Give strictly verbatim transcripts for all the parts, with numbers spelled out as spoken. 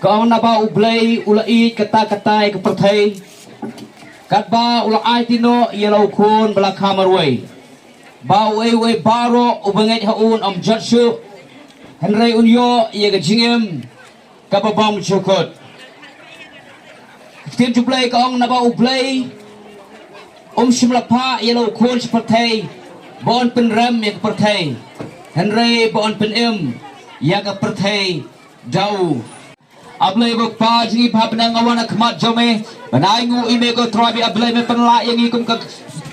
Ka ong naba U Blei u la ïeit katta katta ïa ka pyrthei, katba u la aiti noh ïa la u khun ba la kha marwei, ba uei uei baroh uba ngeit ha u un ym jot shuh, hynrei un ïoh ïa ka jingim kaba bymjukut. Ka ktien jong U Blei ka ong naba U Blei um shym la phah ïa la u khun sha pyrthei ba un pynrem ïa ka pyrthei, hynrei ba un pynim ïa ka pyrthei da u. A Blei ba Kpa jong ngi ba ha bneng, nga wan ha khmat jong me ban ainguh ïa me ko Trai ba A Blei, me pynlah ïa ngi kum ka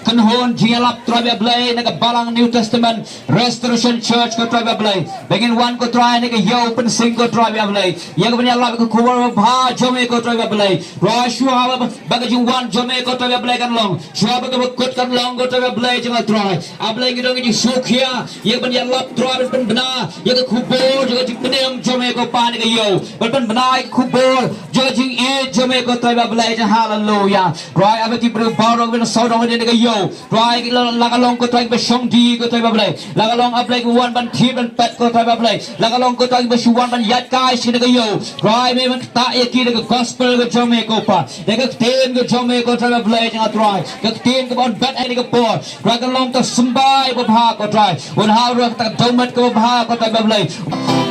kynhun jingïalap Trai ba A Blei na ka balang New Testament Restoration Church ko Trai ba A Blei, ba ngin wan ko Trai na ka ïew Pynsing ko Trai ba A Blei, ïa ka ban ïalap ïa ka khubor babha jong me ko Trai ba A Blei. Trai shuwa ba, ba ka jingwan jong me ko Trai ba A Blei kan long, shuwa ba ka bakut kan long ko Trai ba A Blei jong nga Trai. A Blei ngi don ka jingsngewkhia ïa ka ban ïalap Trai ban pynbna ïa ka khubor jong ka jingpynim jong me ko Pa na ka ïew, ban pynbna ïa ka khubor jong ka jingïeit jong me ko Trai ba A Blei jong. Haleluya. Trai, a ba ki briew baroh ban sawdong ïa ka ïew Trai, la, la ka long ko Trai ba shong dih ko Trai ba A Blei, la ka long A Blei ba wan ban thied ban peit ko Trai ba A Blei, la ka long ko Trai ba shu wan ban ïaid kai sha ka ïew. Trai, me ban ktah ïa ki da ka gospel ka jong me ko Pa, da ka ktien ka jong me ko Trai ba A Blei jong nga Trai, ka ktien kaba un bet ha kane ka por. Trai, kan long ka symbai babha ko Trai, un hap ruh kata ka dewmet kaba bha ko Trai ba A Blei.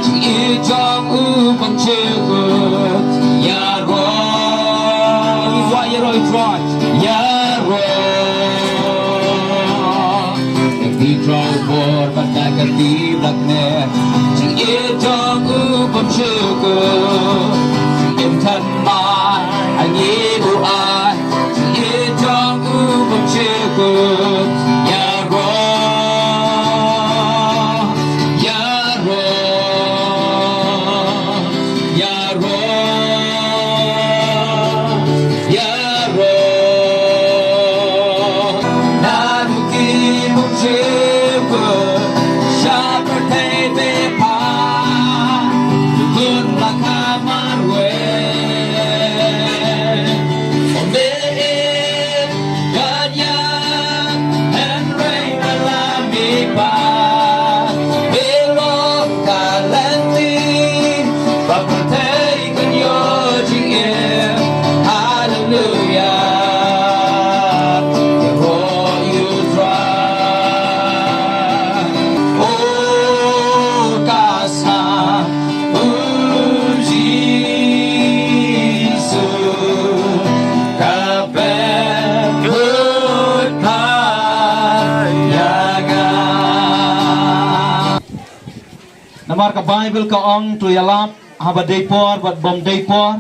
Jingïeit jong u bymjukut ïaroh. Ïaroh, ïaroh Trai, ïaroh. Ka ti thrang bor bad ka ti bor ne. Jingïeit jong u bymjukut, jingim thymmai ha ngi u ai. Jingïeit jong u bymjukut ïaroh, ïaroh, ïaroh, ïaroh. Naduh ki bymjukut sha pyrthei bapher, ki khun ba la kha marwei. Ym dei ban ïap, hynrei ba la mih pat. Baroh ka lynti ba pyrthei kan ïoh jingim. Haleluya. Ïaroh ïa u Trai. O ka sa u Jisu ka pynbud pha ïa nga. Namar ka Baibl ka ong, to ïalap haba dei por bad bym dei por.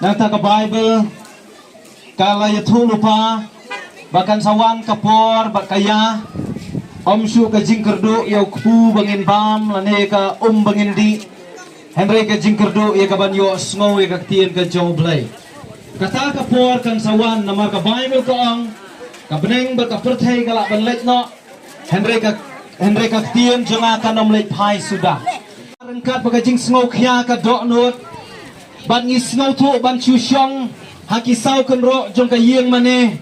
Nangta ka Baibl ka la ïathuh lypa ba kan sa wan ka por bad ka ïa, ym shuh ka jingkyrduh ïa u kpu ba ngin bam lane ka um ba ngin dih, hynrei ka jingkyrduh ïa ka ban ïohsngew ïa ka ktien ka jong U Blei. Kata ka por kan sa wan, namar ka Baibl ka ong, ka bneng bad ka pyrthei ka lah ban leit noh, hynrei ka, hynrei ka ktien jong nga kan ym leit phai suda. Ryngkat bad ka jingsngewkhia ka dohnud, bad ngi sngewthuh ban shu shong ha ki saw kynroh jong ka ïing mane,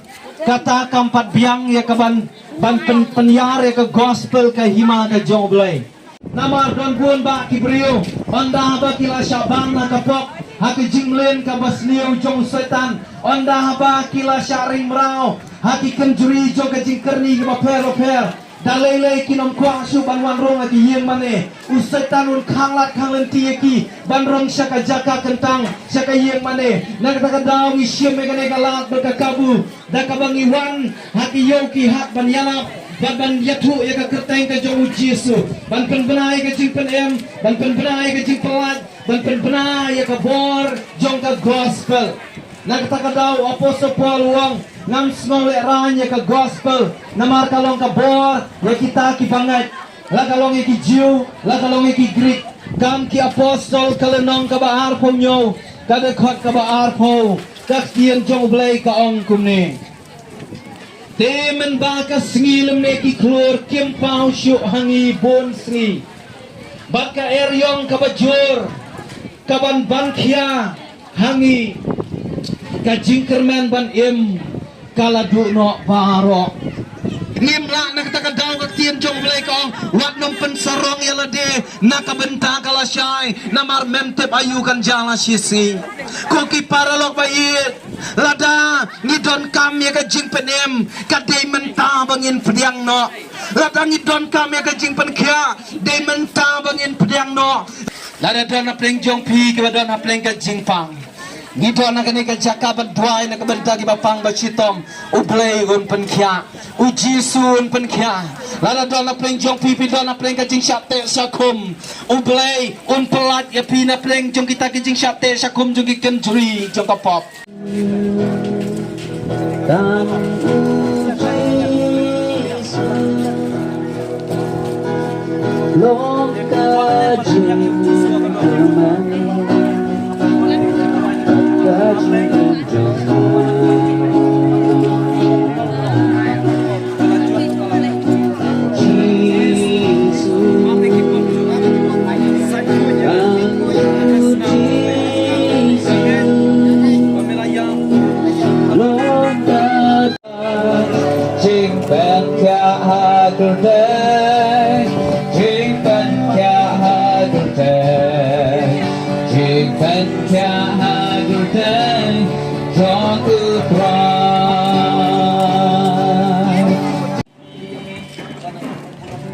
kata kam pat biang ïa ka ban, ban pyn, pynïar ïa ka gospel ka hima ka jong U Blei. Namar don bun bah ki briew, ynda haba ki la shah bang na ka pop ha ka jingmlien kaba sniew jong u Soitan, ynda haba ki la shah ring mraw ha ki kynjri jong ka jingkyrni kiba pher bapher, da lei lei kin ym kwah shuh ban wan rung ha ki ïing mane. U Soitan un khanglad khanglynti ïa ki ban rung sha ka jaka kyntang, sha ka ïing mane. Na kata ka daw ngi shim ïa kane ka lad bad ka kabu, da kaba ngi wan ha ki ïew ki hat ban ïalap bad ban ïathuh ïa ka kyrteng ka jong U Jisu, ban pynbna ïa ka jingpynim, ban pynbna ïa ka jingpyllait, ban pynbna ïa ka bor jong ka gospel. Na kata ka daw u Apostol Paul u ong, ngam sngew lehraiñ ïa ka gospel, namar ka long ka bor ïa kita kiba ngeit, la ka long ïa ki Jiw, la ka long ïa ki Grik. Kam Ki Apostol ka lynnong kaba arphew hynñiew, ka dkhot kaba arphew, ka ktien jong U Blei ka ong kumne. Te mynba ka sngi lymne ki khlur kim paw shuh ha ngi bun sngi, bad ka eriong kaba jur ka ban ban khia ha ngi, ka jingkyrmen ban im ka la duh noh baroh. Ngim lah na kata ka daw ka ktien jong U Blei ka ong, wat nym pynsarong ïa lade na ka bynta ka lashai, namar mem tip aïu kan jia la shi sngi. Ko ki paralok ba ïeit, lada ngi donkam ïa ka jingpynim, ka dei mynta ba ngin pdiang noh. Lada ngi donkam ïa ka jingpynkhiah, dei mynta ba ngin pdiang noh. Lada don hapdeng jong phi kiba don hapdeng ka jingpang, ngi don ha kane ka jaka ban duwai na ka bynta kiba pang ba shitom, U Blei un pynkhiah, U Jisu un pynkhiah. Lada don hapdeng jong phi, phi don hapdeng ka jingshah teh shah khum, U Blei un pyllait ïa phi na pdeng jong kita ki jingshah teh shah khum jong ki kynjri jong ka pop. Tang U Jisu long ka jingkyrmen, ka jingkyrmen. Jingpynkhiah ha kyrteng, jingpynkhiah ha kyrteng, jingpynkhiah ha kyrteng jong U Trai.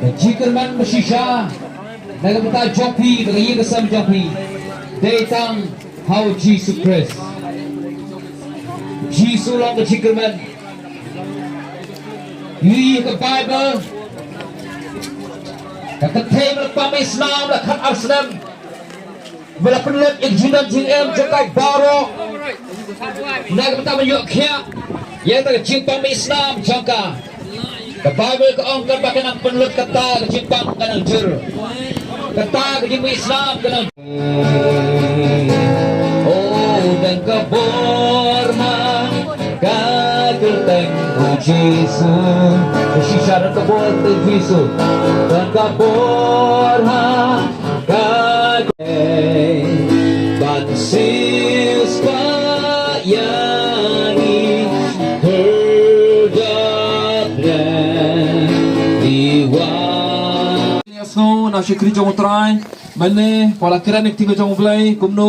Ka jingkyrmen ba shisha na ka bynta jong phi, na ka ïing ka sem jong phi, dei tang ha U Jisu Khrist. Jisu long ka jingkyrmen. Ïa ka Baibl, ka kynthei ba la pang islam la khatar snem, ba la pynlut ïa ka jingdon jingem jong ka baroh na ka bynta ban ïoh khiah ïa ka jingpang islam jong ka. Ka Baibl ka ong, katba ka nang pynlut kata ka jingpang ka nang jur, kata ka jingpang islam ka nang. Oh, tang ka bor ha ka kyrteng U Jisu. Shisha, tang ka bor ha ka kyrteng U Jisu. Tang ka bor ha ka kyrteng ban siewspah ïa ngi, kyrdan ïa ngi wan. Ïa sngew na shakri jong U Trai. Mynne phi la kren ïa ka ktien ka jong U Blei kumno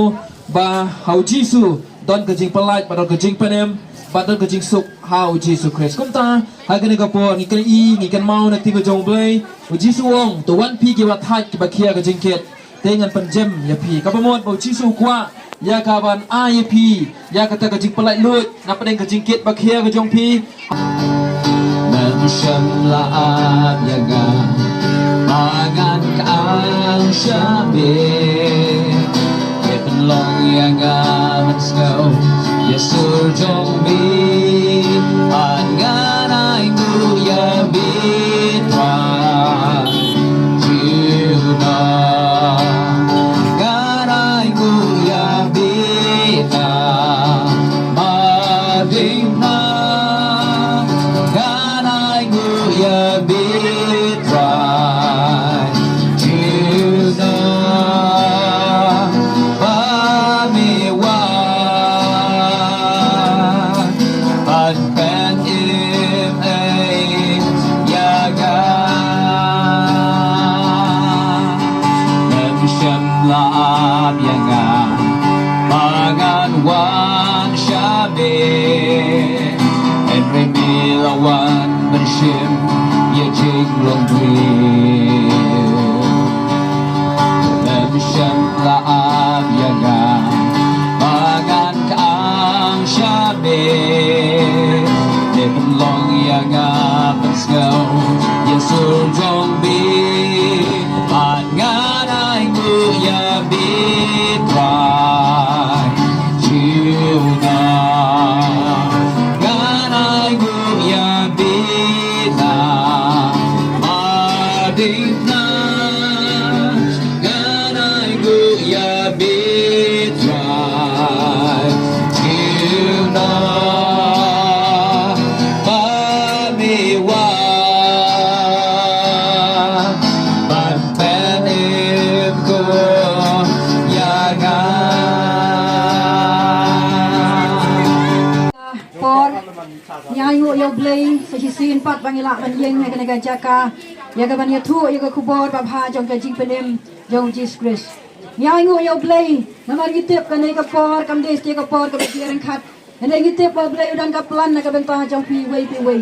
ba ha U Jisu don ka jingpyllait, ba don ka jingpynim, ba don ka jingsuk ha U Jisu Khrist. Kumta ha kane ka por ngi kren, ngi kynmaw na ka ktien ka jong U Blei. U Jisu u ong, to wan phi kiba thait kiba khia ka jingkit, te ngan pynjem ïa phi. Kaba mut ba U Jisu u kwah ïa ka ban ai ïa phi ïa kata ka jingpyllait luid na pdeng ka jingkit ba khia ka jong phi. Mem shym la ap ïa nga ba ngan kang sha me. Te pynlong ïa nga mynsngew ïa sur jong me. Ba ngan ainguh ïa me Trai. Jiw na ngan ainguh ïa me na, ma ding na ngan ainguh ïa me Trai. Jiw na ba me wan ban pynim ei ïa nga. Mem shym la ap ïa nga ba ngan wan sha me. Hynrei me la wan ban shim ïa jinglong briew. Mem shym la ap ïa nga ba ngan kang sha me. Te pynlong ïa nga ban sngew ïa sur jong me. Ba ngan ainguh ïa me Trai. Jiw na ngan ainguh ïa me na, ma ding na ngan ainguh ïa me Trai. Jiw na ba me wan ban pynim kum ïa nga. Por, ngi ainguh ïa U Blei sa shisien pat ba Ngi lah ban ïeng ha kane ka jaka ïa ka ban ïathuh ïa ka khubor babha jong ka jingpynim jong u Jisu Khrist. Ngi ainguh ïa u Blei namar ngi tip kane ka por kam dei sa ka por kaba ryngkat. Hynrei ngi tip ba u Blei u don ka plan na ka bynta jong phi iwei pa iwei.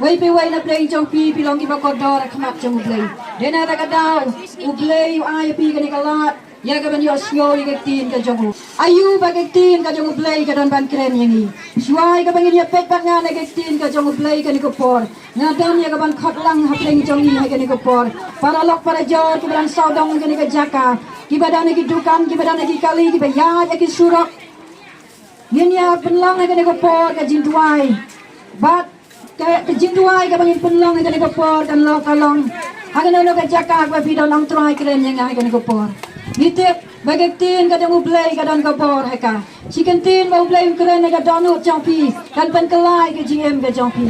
Iwei pa iwei na pdeng jong phi, phi long kiba kordor ha khmat jong u Blei. Dei na kata ka daw u Blei u ai ïa phi kane ka lad ïa ka ban ïohsngew ïa ka ktien ka jong u. Aïu ba ka ktien ka jong u Blei ka don ban kren ïa ngi? Shuwa ïa kaba ngin ïa peit pat nga na ka ktien ka jong u Blei kane ka por, nga don ïa ka ban khot lang ha pdeng jong ngi ha kane ka por. Para lok para jor kiba don sawdong kane ka jaka, kiba don ha ki dukan, kiba don ha ki kali, kiba ïaid ha ki surok, ngin ïa pynlong ha kane ka por ka jingduwai. Bad ka, ka jingduwai kaba ngin pynlong ha kane ka por kan long, ka long ha kano kano ka jaka kaba phi don, Trai kren ïa nga ha kane ka por. Ngi tip ba ka ktien ka jong u Blei ka don ka bor ha ka. Shi kyntien ba u Blei un kren ha ka dohnud jong phi kan pynkylla ïa ka jingim ka jong phi.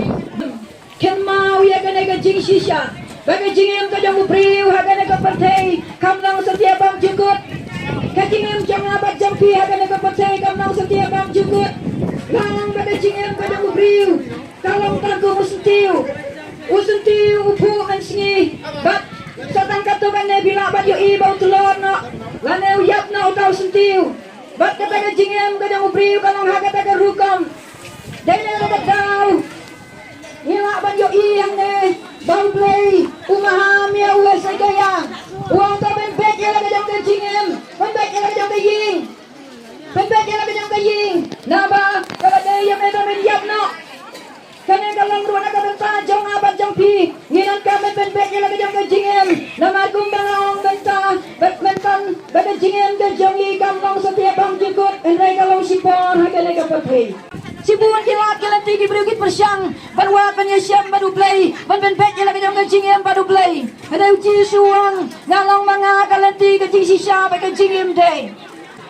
Kynmaw ïa kane ka jingshisha ba ka jingim ka jong u briew ha kane ka pyrthei kam long satia bymjukut. Ka jingim jong nga bad jong phi ha kane ka pyrthei kam long satia bymjukut. Lang ba ka jingim ka jong u briew ka long tang kum u syntiew. U syntiew u phuh mynsngi bad sa tang katto katne phi lah ban ïohi ba u tlot noh lane u ïap noh uta u syntiew. Bad kata ka jingim ka jong u briew ka long ha kata ka rukom. Dei na kata ka daw ngi lah ban ïohi hangne ba u Blei u maham ïa u Hesekiah. U ong to pynbeit ïa la ka jong ka jingim, pynbeit ïa la ka jong ka ïing, pynbeit ïa la ka jong ka ïing. Naba kaba dei ïa me ba men ïap noh. Kane ka long ruh na ka bynta jong nga bad jong phi. Ngi donkam ban pynbeit ïa la ka jong ka jingim. Namar kumba nga ong mynta, bad mynta ba ka jingim ka jong ngi kam long satia bymjukut, hynrei ka long shipor ha kane ka pyrthei. Shibun ki lad ki lynti ki briew ki pyrshang ban wad ban ïashem bad u Blei, ban pynbeit ïa la ka jong ka jingim bad u Blei. Hynrei u Jisu u ong, nga long ma nga ka lynti, ka jingshisha bad ka jingim dei.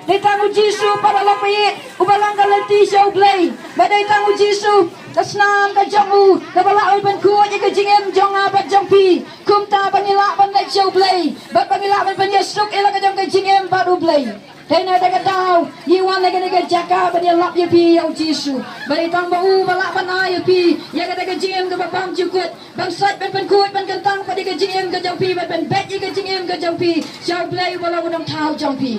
Dei tang u Jisu, para lok ba ïeit, uba long ka lynti sha u Blei. Ba dei tang u Jisu ka snam ka jong u kaba lah ban pynkhuid ïa ka jingim jong nga bad jong phi. Kumta ba ngi lah ban leit sha u Blei bad ba ngi lah ban pynïasuk ïa la ka jong ka jingim bad u Blei. Dei na kata ka daw ngi wan ha kane ka jaka ban ïalap ïa phi ïa u Jisu. Ba dei tang ba u ba lah ban ai ïa phi ïa kata ka jingim kaba bymjukut, ban sait ban pynkhuid ban kyntang pat ïa ka jingim ka jong phi, ban pynbeit ïa ka jingim ka jong phi sha u Blei uba long u nongthaw jong phi.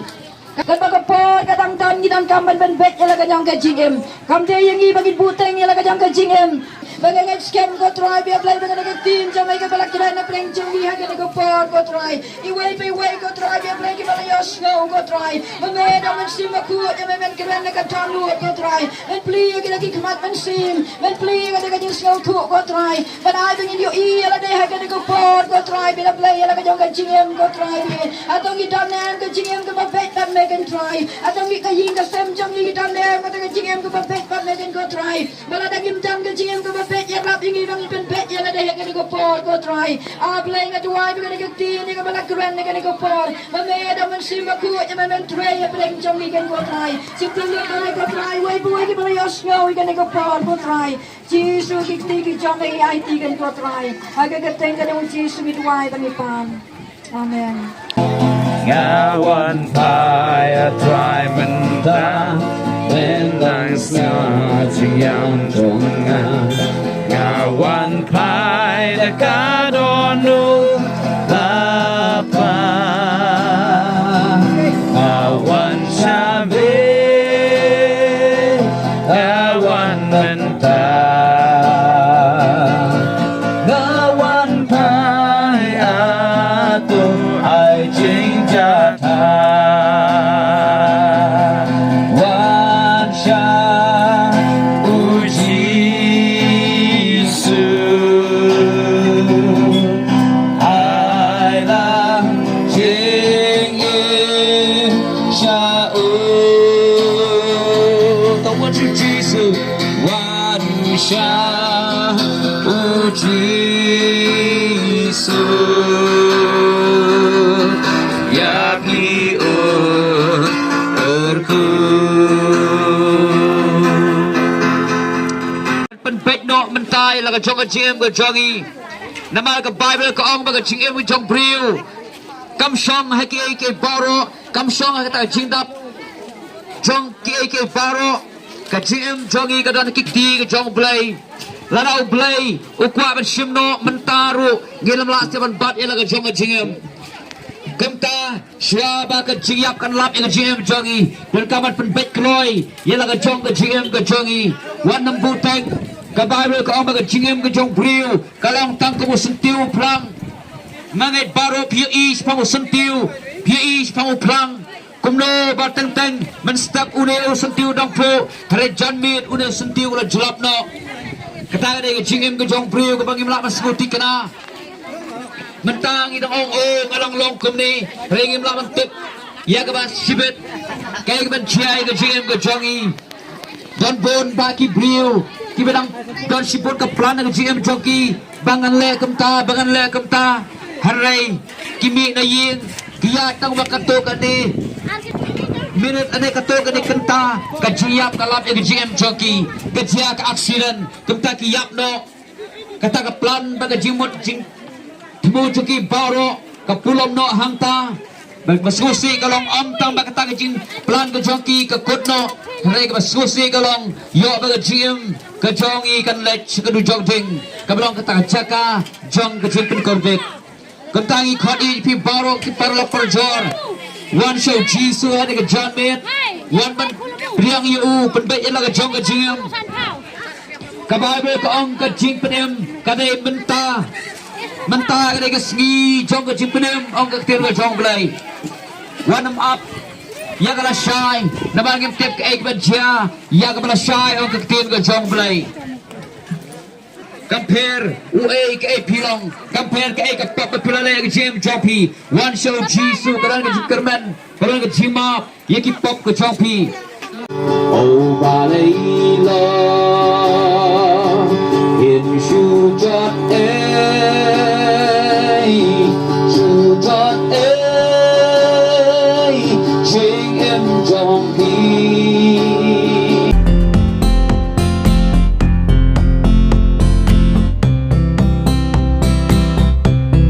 Katba ka por ka dang don, ngi donkam ban pynbeit ïa la ka jong ka jingim. Kam dei ïa ngi ba ngin buhteng ïa la ka jong ka jingim. Ba nga ngeit skhem, ko Trai, ba ïa Blei ba kane ka ktien jong me kaba la kren na pdeng jong ngi ha kane ka por, ko Trai, iwei pa iwei, ko Trai, ba ïa Blei kiba la ïohsngew, ko Trai, ba me da u Mynsiem Bakhuid ïa me men kren na ka dohnud, ko Trai. Men plie ïa kita ki khmat mynsiem, men plie ïa kata ka jingsngewthuh, ko Trai. Ban ai ba ngin ïohi ïa lade ha kane ka por, ko Trai, ba ïa Blei ïa la ka jong ka jingim, ko Trai. Hato ngi don ne em ka jingim kaba beit bad me, ko Trai? Hato ngi, ka ïing ka sem jong ngi, ngi don ne em kata ka jingim kaba beit bad me, ko Trai? Ba lada ngim don ka jingim kaba beit, ïarap ïa ngi ba ngin pynbeit ïa lade ha kane ka por, ko Trai. A Blei, nga duwai ba kane ka ktien ïa kaba la kren ha kane ka por, ba me da u Mynsiem Bakhuid ïa me men trei ha pdeng jong ngi, ko Trai. Shim pynlut ïa me, ko Trai, uwei pa uwei kiba la ïohsngew ïa kane ka por, ko Trai. Jisu, ki kti ki jong me ngi aiti, ko Trai. Ha ka kyrteng ka jong u Jisu ngi duwai bad ngi pan. Amen. Nga wan phai, a Trai, mynta men dang sngap jingïam jong nga. Nga wan phai da ka dohnud, Bapa. Nga wan sha me, nga wan mynta. Nga wan phai, a to ai jingïada. Wan sha u Jisu, ai la jingim sha u. To wan sha u Jisu, wan sha u Jisu, ïa phi u kyrkhu. Pynbeit noh mynta ïa la ka jong ka jingim ka jong ngi. Namar ka Baibl ka ong ba ka jingim ka jong u briew kam shong ha kiei kiei baroh, kam shong ha kata ka jingdap jong kiei kiei baroh. Ka jingim jong ngi ka don ha ki kti ka jong u Blei. Lada U Blei u kwah ban shim noh, mynta ruh ngi lam lah shuh ban bat ïa la ka jong ka jingim. Kumta shuwa ba ka jingïap kan lap ïa ka jingim jong ngi, donkam ban pynbeit kloi ïa la ka jong ka jingim ka jong ngi. Wat nym buh teng. Ka Baibl ka ong ba ka jingim ka jong briew ka long tang kum u syntiew u phlang. Ma ngi baroh phi ïohi shaphang u syntiew, phi ïohi shaphang u phlang. Kumno ba teng teng mynstep une u syntiew u dang phuh, hynrei janmiet une u syntiew u la jlop noh. Kata ka dei ka jingim ka jong briew kaba ngim lah ban sngewthuh kane. Mynta ngi dang ong, oh, nga dang long kumne, hynrei ngim lah ban tip ïa kaba shibit kaei kaban jia ïa ka jingim ka jong ngi. Don bun ba ki briew kiba dang don shibun ka plan ha ka jingim jong ki, ba ngan leh kumta, ba ngan leh kumta. Hynrei ki mih na ïing, ki ïaid tang ba katto katne minit ne katto katne kynta, ka jingïap ka lap ïa ka jingim jong ki. Ka jia ka accident, kumta ki ïap noh. Kata ka plan bad ka jingmut jingthmu jong ki baroh ka pulom noh hangta. Ba sngewsih ka long, ym tang ba kata ka jingplan ka jong ki ka kut noh, hynrei kaba sngewsih ka long, ïoh ba ka jingim ka jong ngi kan leit sha ka dujok ding, kaba long kata ka jaka jong ka jingpynkordit. Kumta ngi khot ïa phi baroh ki paralok parajor, wan sha U Jisu ha kane ka janmiet, wan ban pdiang ïa u, pynbeit ïa la ka jong ka jingim. Ka Baibl ka ong ka jingpynim ka dei mynta. Mynta ka dei ka sngi jong ka jingpynim, ong ka ktien ka jong U Blei. Wat nym ap ïa ka lashai, namar ngim tip kaei kaban jia ïa kaba lashai, ong ka ktien ka jong U Blei. Kam pher uei kaei phi long, kam pher kaei ka pop ba phi la leh ha ka jingim jong phi, wan sha U Jisu, ka don ka jingkyrmen, ka don ka jingmap ïa ki pop ka jong phi. Oh, Balei Lord.